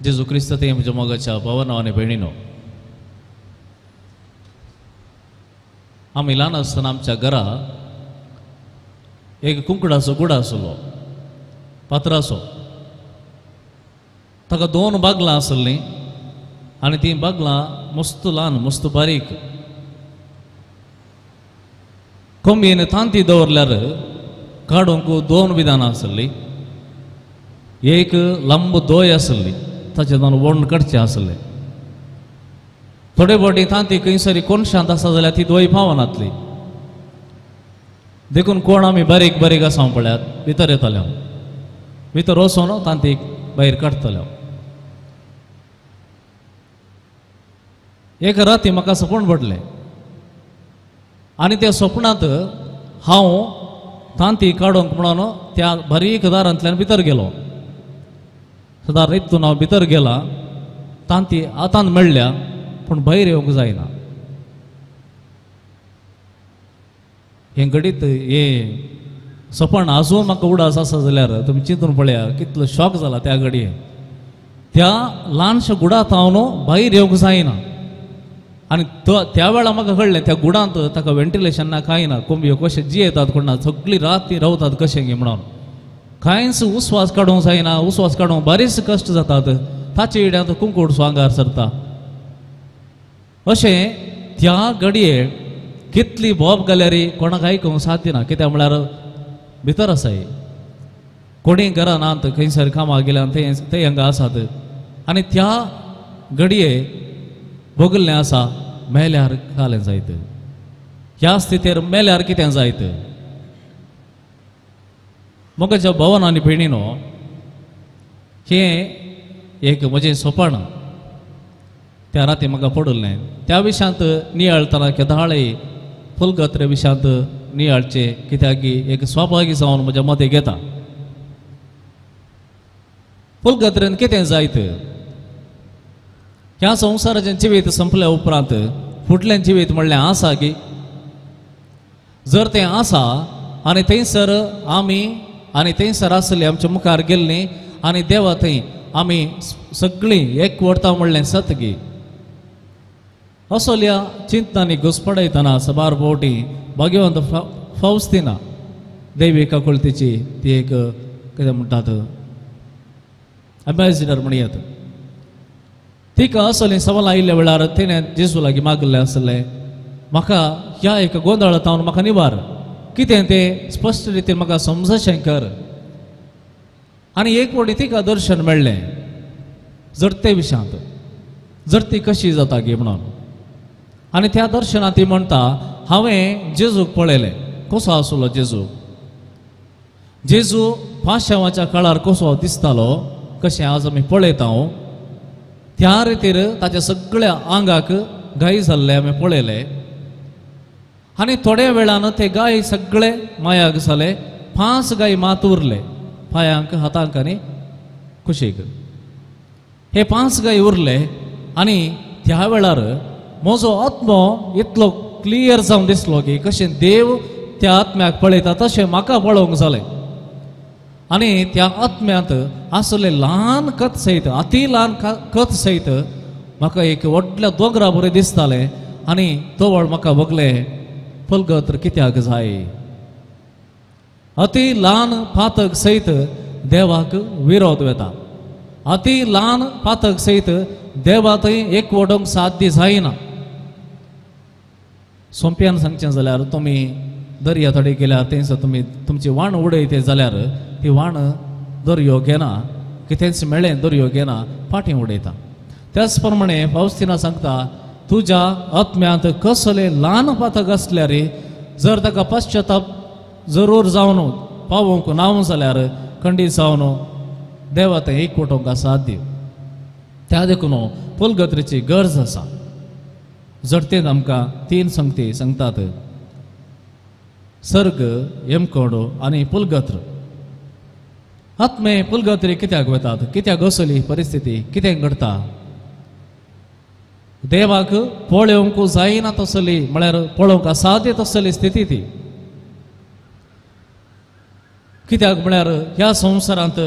जेजू क्रिस्त ते म्हज्या मोगाच्या भावना आनी भयणीनो, आमी ल्हान आसतना आमच्या घरा एक कुंकडाचो गुडा आसलो, पात्राचो. ताका दोन बागलां आसलीं आनी तीं बागलां मस्त ल्हान, मस्त बारीक. कोंबयेन तांती दवरल्यार काडूंक दोन विधानां आसलीं. एक लांब दोय आसली, ताचे दोन वण काडचे आसले. थोडे फावटी तांती खंयसरी कोनशांत आसा जाल्यार ती दोय पावनातली. देखून कोण आमी बारीक बारीक आसा पळयात भितर येताले, भितर वचोन तांती भायर काडटले. एका राती म्हाका सपन पडलें आनी त्या सपनांत हांव तांती काडूंक म्हणून त्या बारीक दारांतल्यान भितर गेलो. सदां रितून हांव भितर गेला, तांती हातान मेळ्ळ्या पूण भायर येवंक जायना. हें घडीत हें सपन आजून म्हाका उडास आसा जाल्यार तुमी चिंतून पळया कितलो शॉक जाला त्या घडये. त्या ल्हानशा गुडांत हांव भायर येवंक जायना आनी त्या वेळार म्हाका कळ्ळें त्या गुडांत ताका वेंटिलेशन ना कांय ना, कोंबयो कशें जियेतात कोण ना, सगळी रात ती रावतात कशें गे म्हणून कांयच उस्वास काडूंक जायना. उस्वास काडूंक बारीच कश्ट जातात, ताचे इड्यांत कुंकूड सो आंगार सरता. अशें त्या घडये कितली बोब घाल्यार कोणाक आयकूंक साध्य ना. कित्याक म्हळ्यार भितर आसाय, कोणी घरा नात, खंयसर कामाक गेल्यान ते हांगा आसात आनी त्या घडये भोगल्लें आसा मेल्यार कालें जायत, ह्या स्थितीर मेल्यार कितें जायत. म्हज्या भवन आनी भयणीनो, हें एक म्हजें सोपाण त्या राती म्हाका पडिल्लें. त्या विशयांत नियाळतना केदाळे फुलगत्रे विशयांत नियाळचें, कित्याक एक स्वाभावीक जावन म्हज्या मतें घेता. फुलगत्रेन कितें जायत, ह्या संवसाराचें जिवीत संपल्या उपरांत फुडलें जिवीत म्हणलें आसा की जर तें आसा आनी थंयसर आमी आनी थंयसर आसली आमच्या मुखार गेल्लीं आनी देवा थंय आमी सगळीं एकवटता म्हणलें सत गी. असल्या चिंतनांनी घुसपडयतना सबार फावटी भाग्यवंत फावस्तिना देवी काकुळतीची ती एक कितें म्हणटात एम्बेसिडर म्हणयत. तिका असलीं सवालां आयिल्ल्या वेळार तिणें जेजू लागीं मागिल्लें आसलें, म्हाका ह्या एका गोंदळांत हांव म्हाका निवार, कितें तें स्पश्ट रितीन म्हाका समजशें कर. आनी एक फावटी तिका दर्शन मेळ्ळें जडते विशांत, जडती कशी जाता गी म्हणून. आनी त्या दर्शनांत ती म्हणटा, हांवें जेजूक पळयलें, कसो आसलो जेजू, जेजू पाशांवाच्या काळार कसो दिसतालो, कशें आज आमी पळयता त्या रितीर ताच्या सगळ्या आंगाक गाय जाल्ले आमी पळयले. आनी थोड्या वेळान ते गाय सगळे मायाक जाले, 5 गाय मात उरले पांयांक, हातांक आनी कुशीक. हे 5 गाय उरले आनी त्या वेळार म्हजो आत्मो इतलो क्लियर जावन दिसलो की कशें देव त्या आत्म्याक पळयता तशें म्हाका पळोवंक जालें. आनी त्या आत्म्यांत आसले ल्हान कथ सयत, अती ल्हान कथ सयत म्हाका एक व्हडल्या दोंगरा बरें दिसतालें. आनी तवळ म्हाका भोगलें फुलगत्र कित्याक जाय, अती ल्हान पातक सयत देवाक विरोध वेता, अती ल्हान पातक सयत देवा थंय एकवटूंक साध्य जायना. सोंप्यान सांगचें जाल्यार तुमी दर्या थोडे गेल्यार थंयसर तुमी तुमची वाण उडयते जाल्यार ती वाण दर्यो घेना, कितेंच मेळ्ळें दर्यो घेना, फाटीं उडयता. त्याच प्रमाणे फावस्तिना सांगता, तुज्या आत्म्यांत कसले ल्हान पातक आसल्यार जर ताका पश्चाताप जरूर जावन पावोवंक ना जाल्यार खंडीत जावन देवा थंय एकवटूंक साध्य. त्या देखून फुलगत्रेची गरज आसा. जडतेन आमकां 3 संगती सांगतात, सर्ग, यमकोडो आनी पुलगत्र. आत्मे पुलगत्री कित्याक वतात, कित्याक असली परिस्थिती, कितें घडटा, देवाक पळोवंक जायना तसली, म्हळ्यार पळोवंक असाध्य तसली स्थिती ती. कित्याक म्हळ्यार ह्या संवसारांत,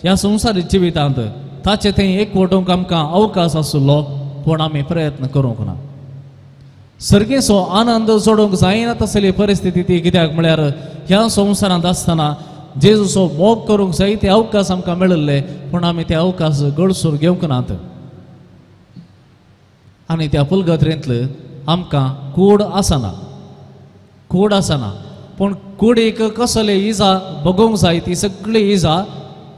ह्या संवसारीक जिवितांत ताचे थंय एकवटूंक आमकां अवकाश आशिल्लो पूण आमी प्रयत्न करूंक ना. सर्गेचो आनंद जोडूंक जायना तसली परिस्थिती ती, कित्याक म्हळ्यार ह्या संवसारांत आसतना जेजूचो मोग करूंक जाय ते अवकाश आमकां मेळिल्ले पूण आमी ते अवकाश गळसून घेवंक नात. आनी त्या पुलगत्रेंतले आमकां कूड आसना, कूड आसना, पूण कुडीक कसले इजा भोगोवंक जाय ती सगळी इजा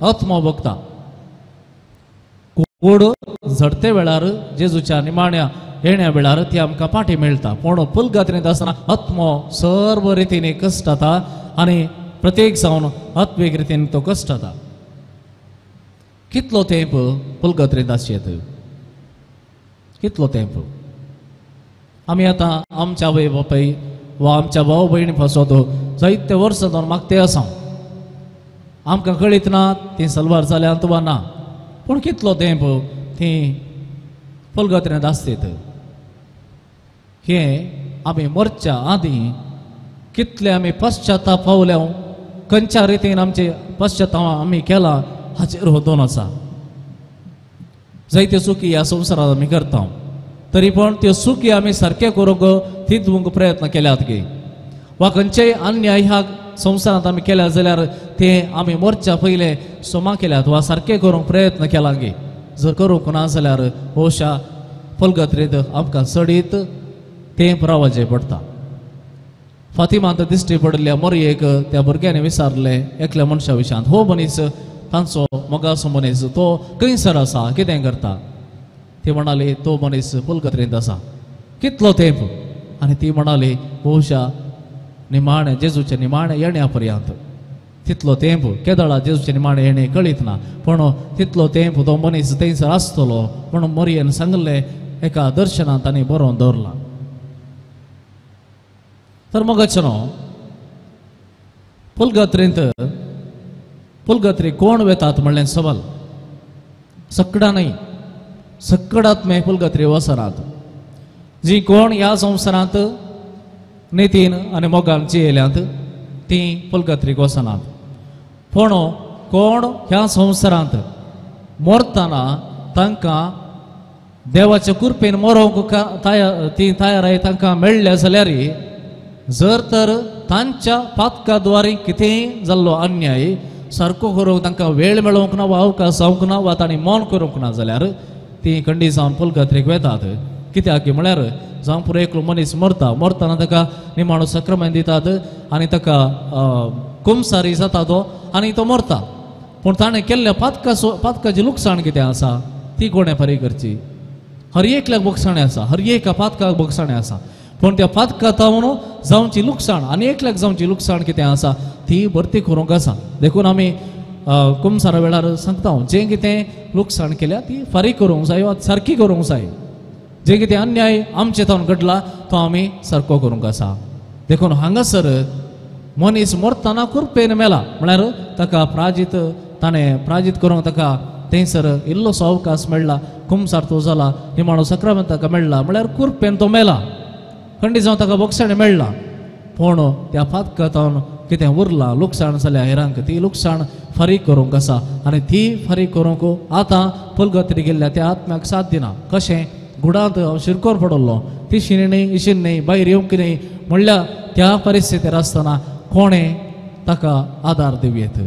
आत्मो भोगता. कूड झडते वेळार जेजूच्या निमाण्या येण्या वेळार ती आमकां पाटी मेळटा, पूण पुलगात्रेंत आसतना आत्मो सर्व रितीन कश्ट जाता आनी प्रत्येक जावन आत्मीक रितीन तो कश्ट जाता. कितलो तेंप पुलगत्रेंत आसचेत, कितलो तेंप आमी आतां आमच्या आवय बापाय वा आमच्या भाव भयणी पासत जायते वर्सां जावन मागते आसा, आमकां कळीत ना ती सलवार जाल्यात वा ना, पूण कितलो तेंप ती पुलगत्रेंत आसतीत. हें आमी मरच्या आदीं कितले आमी पश्चाताप पावल्या, खंयच्या रितीन आमचे पश्चाताप आमी केला हाचेर होदोन आसा. जायत्यो चुकी ह्या संवसारांत आमी करता तरी पण त्यो चुकी आमी सारके करूंक तितूंक प्रयत्न केल्यात की वा खंयचेय अन्याय ह्या संवसारांत आमी केल्या जाल्यार ते आमी मरच्या पयले सोमा केल्यात वा सारके करूंक प्रयत्न केला की जर करूंक ना जाल्यार होशा फलगत्रेंत आमकां चडीत तें रावचें पडटा. फातिमांत दिश्टी पडिल्ल्या मोरयेक त्या भुरग्यांनी विचारलें एकल्या मनशा विशयांत, हो मनीस तांचो मोगाचो मनीस तो खंयसर आसा, कितें करता? ती म्हणाली तो मनीस पुलगत्रेंत आसा. कितलो तेंप? आनी ती म्हणाली बहुशा निमाणें जेजूचें निमाणें येण्या पर्यंत. तितलो तेंप केदळा जेजूचें निमाणें येणें कळीत ना, पूण तितलो तेंप तो मनीस थंयसर आसतलो म्हणून मोरयेन सांगलें एका दर्शनांत तांणी बरोवन दवरलां. तर मोगाचें न्हू पुलगत्रेंत पुलगत्री कोण वेतात म्हणलें सवाल. सकडां न्हय, सकडात मे पुलगत्री वसनात. जी कोण ह्या संवसारांत नितीन आनी मोगान जियेल्यांत तीं पुलगत्रीक वचनात, पूण कोण ह्या संवसारांत मरतना तांकां देवाच्या कृपेन मरोंक ती तयाराय तांकां मेळ्ळ्या जाल्यार जर तर तांच्या पातका द्वारे कितेंय जाल्लो अन्याय सारको करूंक तांकां वेळ मेळोवंक ना वा अवकाश जावंक ना वा तांणी मौन करूंक ना जाल्यार ती खंडी जावन पुलगत्रेक वेतात. कित्याक म्हळ्यार जावं पुरो एकलो मनीस मरता, मरतना ताका निमाणो सक्रमेंत दितात आनी ताका कुमसारी जाता तो आनी तो मरता, पूण ताणें केल्ल्या पातकाची लुकसाण कितें आसा ती कोणें फारीक करची? हर एकल्याक भोगसाणें आसा, हर एका पातकाक भोगसाणें आसा, पूण त्या पातका तावन जावची लुकसाण आनी एकल्याक जावची लुकसाण कितें आसा ती भरती करूंक आसा. देखून आमी कुमसारा वेळार सांगता जें कितें लुकसाण केल्या ती फारीक करूंक जाय वा सारकी करूंक जाय, जें कितें अन्याय आमचे तावन घडला तो आमी सारको करूंक आसा. देखून हांगासर मनीस मरतना कृपेन मेला म्हळ्यार ताका प्राजीत ताणें प्राजीत करूंक ताका थंयसर इल्लोसो अवकाश मेळ्ळा, कुमसार तो जाला, निमाणो सक्रामेंत ताका मेळ्ळा म्हळ्यार कृपेन तो मेला, खंडी जावन ताका बोगसाणें मेळ्ळा, पूण त्या पातका तावन कितें उरलां लुकसाण जाल्या हेरांक ती लुकसाण फारीक करूंक आसा आनी ती फारीक करूंक आतां पुलगत्री गेल्ल्या त्या आत्म्याक साथ दिना. कशें गुडांत हांव शिरकोर पडलो तिशीन न्हय इशीन न्हय भायर येवंक न्हय म्हणल्यार त्या परिस्थितीर आसतना कोणें ताका आदार दिवयेत?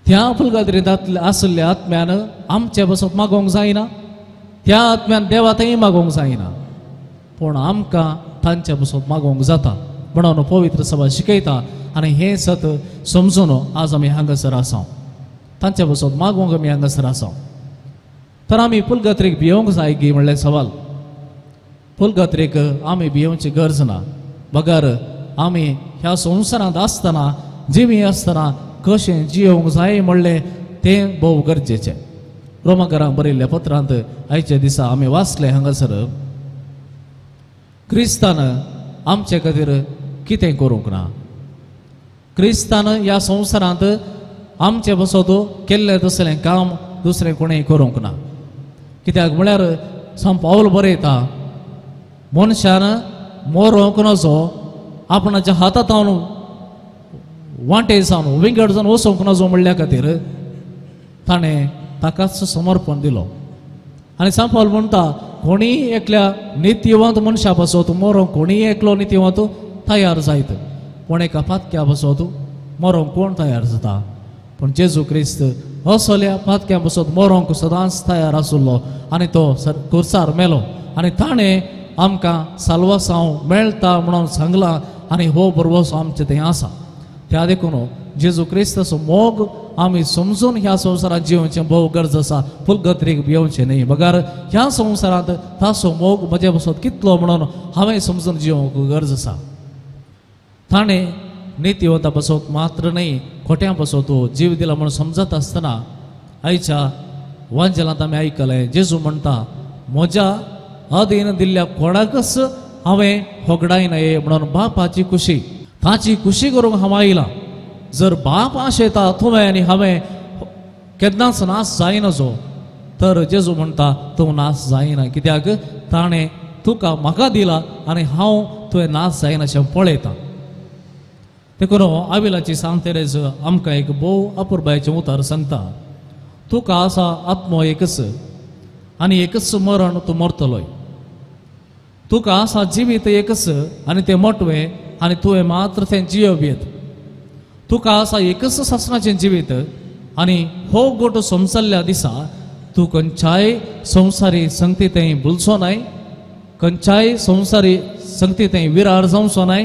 त्या पुलगत्रींत आशिल्ल्या आत्म्यान आमचे बसप मागोवंक जायना, त्या आत्म्यान देवा थंय मागोवंक जायना, पूण आमकां तांचे बसप मागोवंक जाता म्हणून पवित्र सभा शिकयता आनी हें सत समजून आज आमी हांगासर आसा, तांचे बसप मागोवंक आमी हांगासर आसा. तर आमी पुलगत्रीक भियोवंक जाय गी म्हणलें सवाल. पुलगत्रीक आमी भियोवची गरज ना, बगर आमी ह्या संवसारांत आसतना जिवी आसतना कशें जियोवंक जाय म्हणलें तें भोव गरजेचें. रोमाकरांक बरयल्ल्या पत्रांत आयच्या दिसा आमी वाचलें हांगासर क्रिस्तान आमचे खातीर कितें करूंक ना, क्रिस्तान ह्या संवसारांत आमचे बसत केल्लें तसलें काम दुसरें कोणें करूंक ना. कित्याक म्हळ्यार संत पावल बरयता मनशान मरोंक नजो, आपणाच्या हातांत वांटे जावन विंगड जावन वचोंक नजो म्हणल्या खातीर ताणें ताकाच समर्पण दिलो. आनी सांपावल म्हणटा कोणीय एकल्या नितीवंत मनशा पासत मरोंक कोणीय एकलो नितीवंत तयार जायत, पूण एका पातक्या पासत मरोंक कोण तयार जाता? पूण जेजू क्रिस्त असल्या पातक्या पासत मरोंक सदांच तयार आशिल्लो आनी तो खुर्सार मेलो आनी ताणें आमकां साल्वासांव मेळटा म्हणून सांगलां आनी हो भरवंसो आमचें थंय आसा. त्या देखून जेजू क्रिस्ताचो मोग आमी समजून ह्या संवसारांत जिवचें भोव गरज आसा, फुलगत्रीक भियोवचें न्ही. बगर ह्या संवसारांत ताचो मोग म्हजे पासत कितलो म्हणून हांवें समजून जिवंक गरज आसा. ताणें नितीवंता पासत मात्र न्हय खोट्यां पासत जीव दिला म्हणून समजत आसतना आयच्या वांजेलांत आमी आयकलें जेजू म्हणटा म्हज्या अधीन दिल्ल्या कोणाकच हांवें होगडायना म्हणून बापाची खुशी ताची खुशी करूंक हांव आयलां. जर बाप आशेता तुवें आनी हांवें केन्नाच नाश जायना जो, तर जेजू म्हणटा तूं नाश जायना, कित्याक ताणें तुका म्हाका दिला आनी हांव तुवें नाश जायना अशें पळयतां. देखून आविलाची सांतेरेज आमकां एक भोव अपुरबायेचें उतर सांगता, तुका आसा आत्मो एकच आनी एकच मरण तूं मरतलोय, तुका आसा जिवीत एकच आनी तें मोटवें आनी तुवें मात्र तें जियोब येत, तुका आसा एकच सासणाचें जिवीत आनी हो गोटो समजल्ल्या दिसा तूं खंयच्याय संवसारी संगती थंय भुलचो नाय, खंयच्याय संवसारी संगती थंय विरार जावचो नाय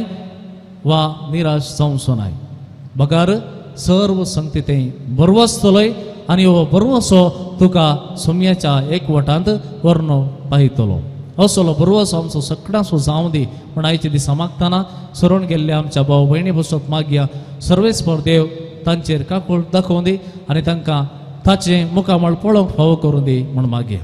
वा निराश जावचो नाय, बगर सर्व संगती थंय भरवसतलोय आनी हो भरवसो तुका सोम्याच्या एकवटांत व्हरून पायतलो. असलो भरवसो आमचो सगळ्यांचो जावं दी म्हण आयच्या दिसा मागतना सरून गेल्ले आमच्या भाव भयणी बसत मागया सर्वेस्पर देव तांचेर काकूळ दाखोवन दी आनी तांकां ताचें मुखामळ पळोवंक फावो करूं दी म्हूण मागया.